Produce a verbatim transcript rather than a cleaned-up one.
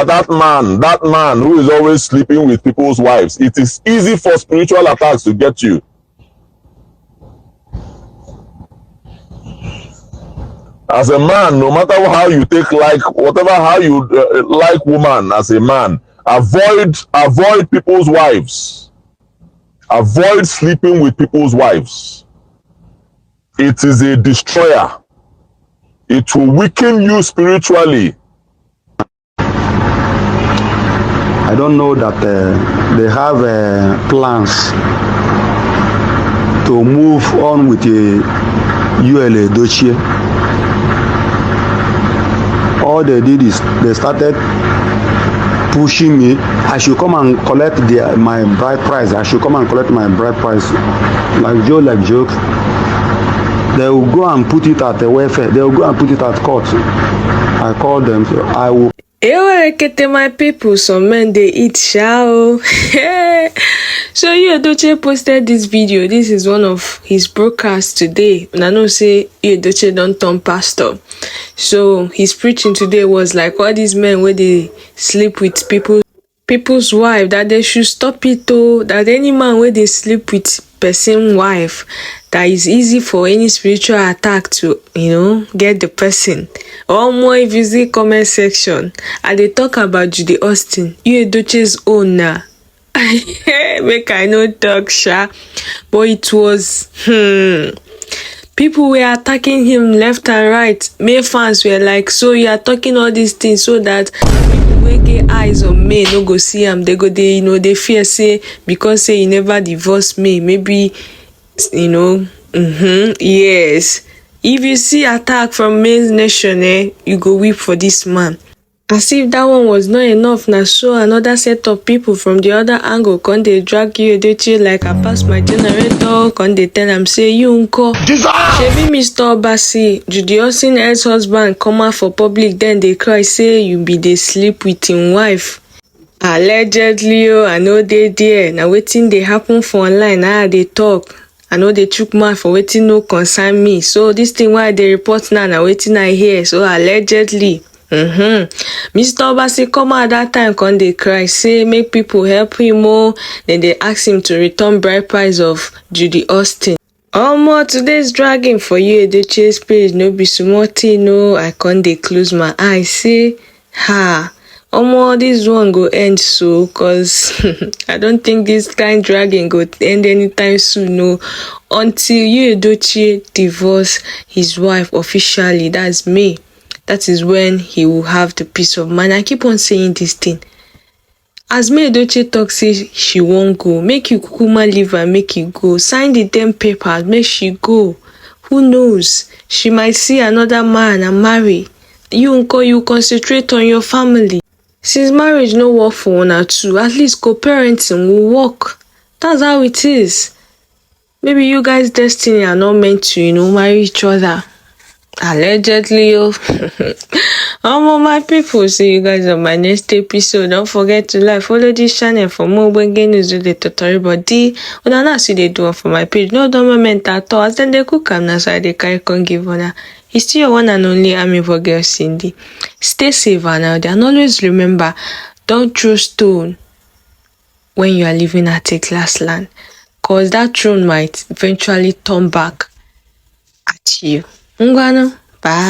that man, that man who is always sleeping with people's wives, it is easy for spiritual attacks to get you. As a man, no matter how you take, like, whatever, how you uh, like woman as a man, avoid avoid people's wives. Avoid sleeping with people's wives. It is a destroyer. It will weaken you spiritually. I don't know that uh, they have uh, plans to move on with uh, U L A Dochie. All they did is they started pushing me. I should come and collect the, my bride price. I should come and collect my bride price. Like joke, like joke. They will go and put it at the welfare. They will go and put it at court. I called them. So I will Ewerekete, my people, some men dey eat sha o. So Ihedochie posted this video. This is one of his broadcasts today. And I know say Ihedochie don turn pastor. So his preaching today was like all these men wey dey sleep with people people's wife, that they should stop it o, that any man wey dey sleep with person wife, that is easy for any spiritual attack to, you know, get the person. Omo, if you see comment section, I dey talk about Judy Austin, Ihedochie's own na. Make I no talk sha, but it was hmm. People were attacking him left and right. May fans were like, "So you are talking all these things so that people wey get eyes on me no go see am." They go dey, you know, they fear say because say he never divorce me, maybe, you know, mm-hmm, yes. If you see attack from May's Nation, eh, you go weep for this man. As if that one was not enough, na so another set of people from the other angle come dey drag Ihedochie like I pass my generator, come dey tell am say, "You nko? Shebi Mister Obasi, Judy Austin ex-husband, come out for public then dey cry say you be dey sleep with him wife." Allegedly o, I no dey there. Na wetin dey happen for online na I dey talk. I no dey chook mouth for wetin no concern me. So this thing wey I dey report now na wetin I hear. So allegedly. Mm-hmm. Mister Obasi come out that time come dey cry say make people help him o. Then they ask him to return bride price of Judy Austin. Omo, today's dragging for Ihedochie's page no be small thing o. I come dey close my eye say, ha, omo, this one go end so, cause I don't think this kind dragging go end anytime soon o. Until Ihedochie divorce his wife officially, that's me. That is when he will have the peace of mind. I keep on saying this thing. As May Edochie talk say she wan go, make you kukuma leave am, make e go. Sign the damn papers, make she go. Who knows? She might see another man and marry. You nko, you concentrate on your family. Since marriage no work for una two, at least co-parenting will work. That's how it is. Maybe you guys' destiny are not meant to, you know, marry each other. Allegedly o. Omo, my people, see you guys on my next episode. Don't forget to like, follow this channel for more ogbonge news wey dey totori body. Una know as you dey do am for my page. No don moment at all. As dem dey cook am, na so I dey carry come give una. It's still your one and only Amebo girl, Cindy. Stay safe and healthy, and always remember, don't throw stone when you are living at a glass land, cause that throne might eventually turn back at you. Ngwanu, bye.